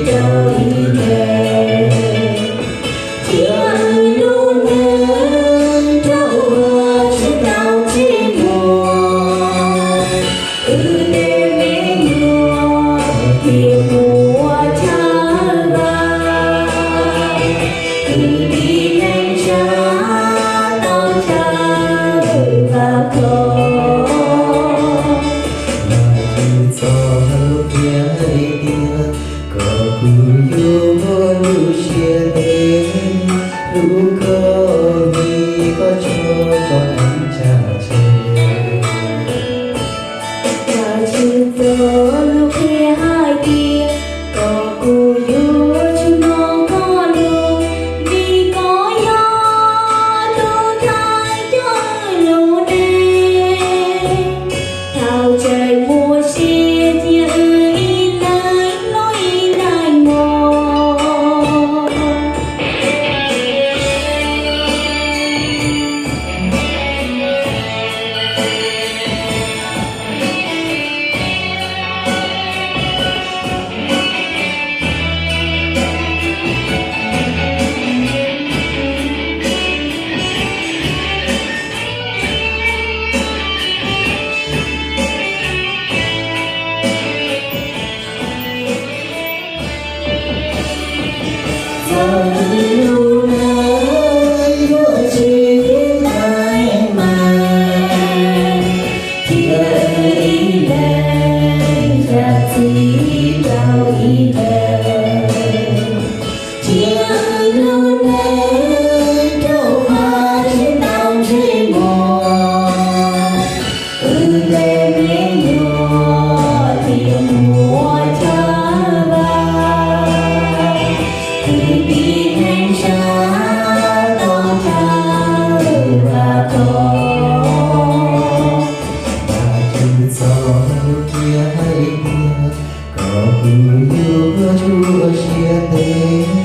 rau ib leeg, thiab wb lub neej rau ua tsis tau ntsej muag. Wb tej me nyuam thiaj muaj chaw vam, kwv tij neej tsa tau chaw vam khom. Mas txog lub caij hais tias kom kuv yuav lub siab ntev hlub koj, vim koj tso koj neeg tsa tseg. Mas txog lub caij hais tias kom kuv yuav tsis mloog koj lus, vim koj yog tus thaiv coj wb lub neej. Thaum tseem muaj sia cia wb ib leeg los ib leeg mus. Txog lub neej yuav tsis tau mas, thiab ib leeg zam txim rau ib leeg, thiab lub neej rau ua tsis tau ntsej muag. Wb tej me nyuam thiaj muaj chaw vam, kwv tij neej tsa tau chaw vam khom. Mas txog lub caij hais tias kom kuv yuav tsuas siab ntev